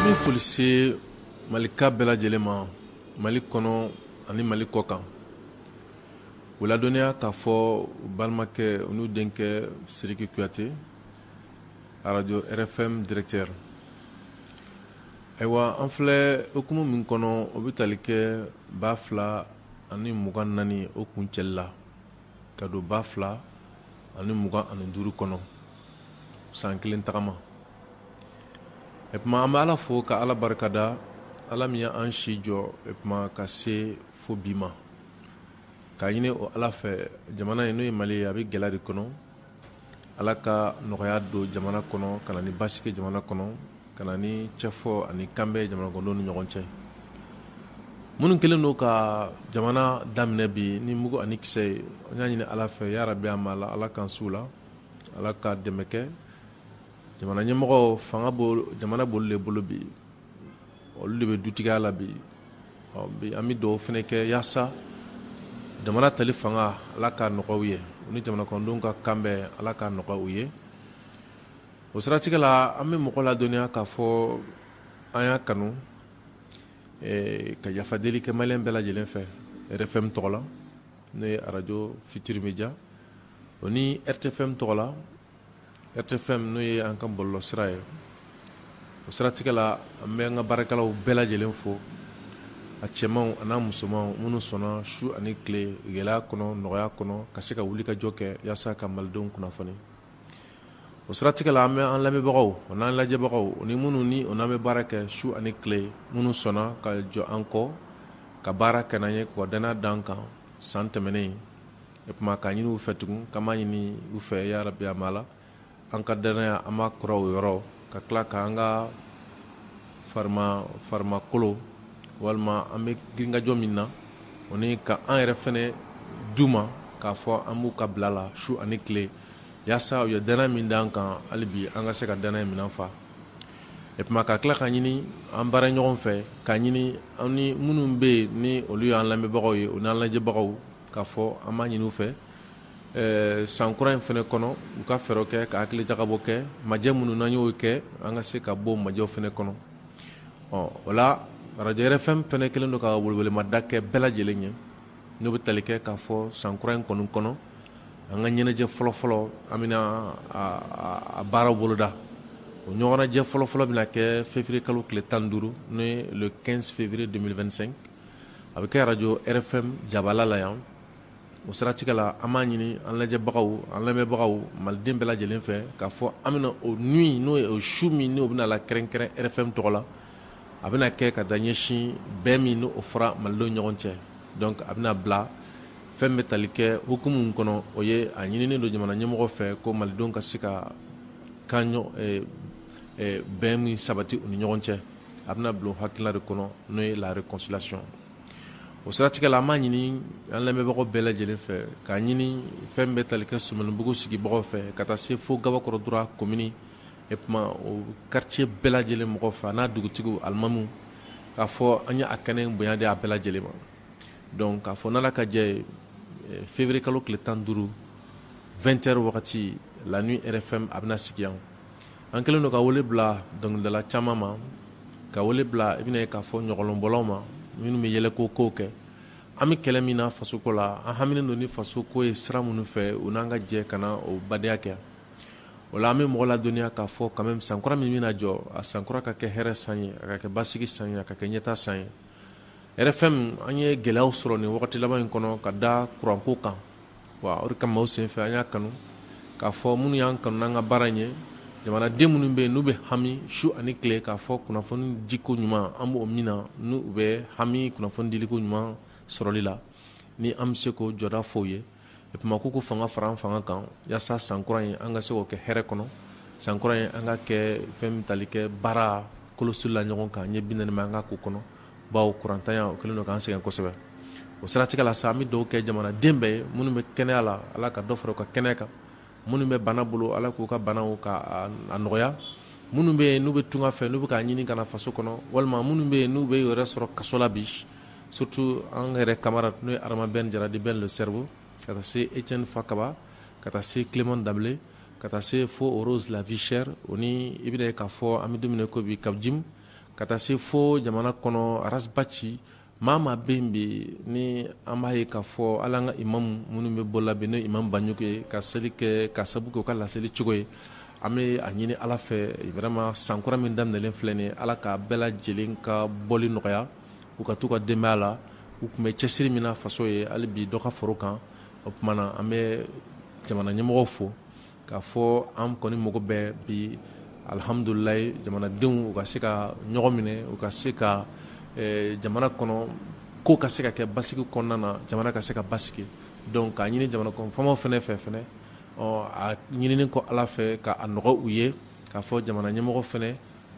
An bɛ foli se Malika bɛɛ lajɛlen ma, Mali kɔnɔ ani Mali kɔ kan. U ladɔnniya k'a fɔ u balimakɛ u n'u denkɛ Sidiki Kuyate, radio RFM directeur. Ayiwa, an filɛ hukumu min kɔnɔ, o bɛ tali kɛ 2024 o kuncɛli la ka don 2025 kɔnɔ, san kelen tagama. E tuma an bɛ Ala fo ka Ala barikada, Ala min ye an si jɔ e tuma ka se fo bi ma. K'a ɲini o Ala fɛ, jamana in n'o ye Mali ye, a bɛ gɛlɛya de kɔnɔ. Ala ka nɔgɔya don jamana kɔnɔ, ka na ni basigi jamana kɔnɔ, ka na ni cɛfɔ ani kanbɛn jamana kɔnɔdenw ni ɲɔgɔn cɛ. Minnu kɛlen don ka jamana daminɛ bi ni mugu ani kisɛ ye, an y'a ɲini Ala fɛ, yarabi a ma la, Ala k'an s'u la, Ala ka dɛmɛ kɛ. Jamana ɲɛmɔgɔw, fanga b'o jamana b'olu de bolo bi, olu de bɛ dutigiya la bi. Bi an bɛ dugawu fana kɛ yaasa jamana tali fanga, Ala ka nɔgɔya u ye, u ni jamana kɔnɔdenw ka kanbɛn, Ala ka nɔgɔya u ye. O siratigɛ la, an bɛ mɔgɔ ladɔnniya k'a fɔ an y'a kanu ka yafa deli kɛ maliyɛn bɛɛ lajɛlen fɛ RFM tɔgɔ la, n'o ye radio Futurs Médias, o ni RTFM tɔgɔ la, RTFM n'o ye an ka bɔlɔlɔsira ye. O siratigɛ la, an bɛ an ka baarakɛlaw bɛɛ lajɛlen fo, a cɛmanw a n'a musomanw, minnu sɔnna su ani tile, gɛlɛya kɔnɔ, nɔgɔya kɔnɔ, ka se ka wuli ka jɔ kɛ yaasa ka malidenw kunnafoni. O siratigɛ la, an bɛ an lamɛnbagaw o n'an lajɛbagaw ni minnu ni o n'an bɛ baara kɛ su ani tile, minnu sɔnna ka jɔ an kɔ ka baara kɛ n'an ye, k'u ka danaya d'an kan san tɛmɛnen. E tuma k'a ɲini u fɛ tugun, k'an b'a ɲini u fɛ, yarabi a ma la, an ka danaya an b'a kura o yɔrɔ, ka tila k'an ka farimakolo walima an bɛ girinkajɔ min na, o ni ka an yɛrɛ fɛnɛ d'u ma k'a fɔ an b'u ka bila la su ani tile, yaasa u ye danaya min d'an kan, hali bi an ka se ka danaya minɛn fa. E tuma ka tila ka ɲini an baara ɲɔgɔn fɛ, ka ɲini an ni minnu bɛ yen ni olu y'an lamɛnbagaw ye, o n'an lajɛbagaw, k'a fɔ an b'a ɲini u fɛ san kura in fɛnɛ kɔnɔ, u ka fɛɛrɛ kɛ ka hakili jagabɔ kɛ majɛ minnu n'an y'o kɛ, an ka se ka bɔ majɛw fɛnɛ kɔnɔ. Ɔ o la, radio RFM fɛnɛ kɛlen don ka welewelemada kɛ bɛɛ lajɛlen ye, n'o bɛ tali kɛ k'a fɔ san kura in kɔni kɔnɔ, an ka ɲɛnajɛ fɔlɔfɔlɔ, an bɛna a baaraw boloda. O ɲɔgɔnnajɛ fɔlɔfɔlɔ bɛna kɛ février kalo tile 15, n'o ye le 15 février 2025. A bɛ kɛ radio RFM jabala la yan. O siratigɛ la, an b'a ɲini an lajɛbagaw, an lamɛnbagaw, maliden bɛɛ lajɛlen fɛ k'a fɔ an bɛna o nuit, n'o ye o su min n'o bɛna la kɛrɛnkɛrɛn RFM tɔgɔ la, a bɛna kɛ ka da ɲɛsin bɛn min n'o fɔra malidenw ɲɔgɔn cɛ. Donc a bɛna bila fɛn bɛ tali kɛ hukumu min kɔnɔ, o ye a ɲininen don jamana ɲɛmɔgɔ fɛ ko malidenw ka se ka kan bɛn min sabati u ni ɲɔgɔn cɛ. A bɛna bila o hakilina de kɔnɔ, n'o ye la réconciliation. O siratigɛ la, an b'a ɲini an lamɛnbagaw bɛɛ lajɛlen fɛ, k'a ɲini fɛn bɛɛ tali kɛ Sumanibugu sigibagaw fɛ, ka taa se fo Gabakɔrɔ Dura commune e tuma o quartier bɛɛ lajɛlen mɔgɔw fɛ, a n'a dugutigiw, alimamuw, k'a fɔ an ye a kɛnɛ bonya di a bɛɛ lajɛlen ma. Donc k'a fɔ n'Ala ka jɛ ye, février kalo tile 15, 20 heures wagati, la nuit RFM a bɛna sigi yan. An kɛlen don ka wele bila dɔnkilidala caman ma, ka wele bila i bɛna ye k'a fɔ ɲɔgɔlɔnbɔlaw ma, minnu bɛ yɛlɛko kow kɛ. An bɛ kɛlɛ min na fasoko la, an haminen don ni fasoko ye sira minnu fɛ, u n'an ka jɛ ka na o badenya kɛ. O la, an bɛ mɔgɔ ladɔnniya k'a fɔ quand même sankura min bɛna jɔ, a sankura ka kɛ hɛrɛ san ye, a ka kɛ basigi san ye, a ka kɛ ɲɛta san ye. RFM, an ye gɛlɛyaw sɔrɔ nin wagati laban in kɔnɔ ka da kuranko kan wa. O de kama, o senfɛ, an y'a kanu k'a fɔ minnu y'an kanu n'an ka baara in ye, jamanaden minnu bɛ yen n'u bɛ hami su ani tile k'a fɔ kunnafoni diko ɲuman, an b'o min na, n'u bɛ hami kunnafoni diliko ɲuman sɔrɔli la, ni an bɛ se k'o jɔda fɔ u ye. E tuma k'u ko fanga fara an fanga kan, yaasa san kura in an ka se k'o kɛ hɛrɛ kɔnɔ, san kura in an ka kɛ fɛn min tali kɛ baara kolosili la ɲɔgɔn kan ɲɛ 40 ma, an ka k'o kɔnɔ, bawo kurantanya o kɛlen don k'an sɛgɛn kosɛbɛ. O siratigɛ la sa, an bɛ dugawu kɛ jamanaden bɛɛ ye. Minnu bɛ kɛnɛya la, Ala ka dɔ fara u ka kɛnɛya kan. Minnu bɛ bana bolo, Ala k'u ka banaw ka a nɔgɔya. Minnu bɛ yen n'u bɛ tunga fɛ, n'u bɛ k'a ɲini ka na faso kɔnɔ, walima minnu bɛ yen n'u bɛ yɛrɛ sɔrɔ kaso la bi, surtout an yɛrɛ camarade n'o ye Adama Ben Jara dit Ben le cerveau, ka taa se Etienne Fakaba, ka taa se Clément Dabile, ka taa se fo Rose la vie chère, o ni i bɛna ye k'a fɔ an bɛ don min na ko bi Kabjim, Ka taa se fo jamana kɔnɔ Ras Bath, maa maa bɛ yen bi ni an b'a ye k'a fɔ hali an ka imamu minnu bɛ bɔ la bi, n'o ye imam Banjugu ye, ka seli kɛ ka sabu kɛ u ka laseli cogo ye. An bɛ a ɲini Ala fɛ vraiment, sankura min daminɛlen filɛ nin ye, Ala k'a bɛɛ lajɛlen ka bɔli nɔgɔya, u ka t'u ka denbaya la. U tun bɛ cɛsiri min na faso ye, hali bi dɔ ka fara o kan. O tuma na, an bɛ jamana ɲɛmɔgɔw fo k'a fɔ an kɔni mago bɛ bi, alihamudulilayi, jamanadenw u ka se ka ɲɔgɔn minɛ, u ka se ka jamana kɔnɔ ko ka se ka kɛ basigi kɔnɔna na, jamana ka se ka basigi. Donc k'a ɲini jamana kɔnɔ faamaw fana fɛ fɛnɛ, ɔ a ɲinini kɔ Ala fɛ ka a nɔgɔ u ye, k'a fɔ jamana ɲɛmɔgɔ fana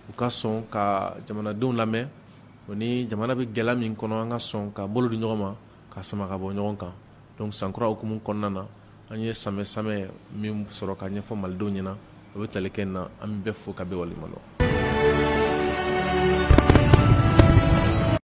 u ka sɔn ka jamanadenw lamɛn. O ni jamana bɛ gɛlɛya min kɔnɔ, an ka sɔn ka bolo di ɲɔgɔn ma ka sama ka bɔ ɲɔgɔn kan. Donc sankura hukumu kɔnɔna na, an ye samɛ samɛ min sɔrɔ ka ɲɛfɔ malidenw ɲɛna, o bɛ tali kɛ nin na. An bɛ bɛɛ fo ka bɛɛ waleɲuman dɔn.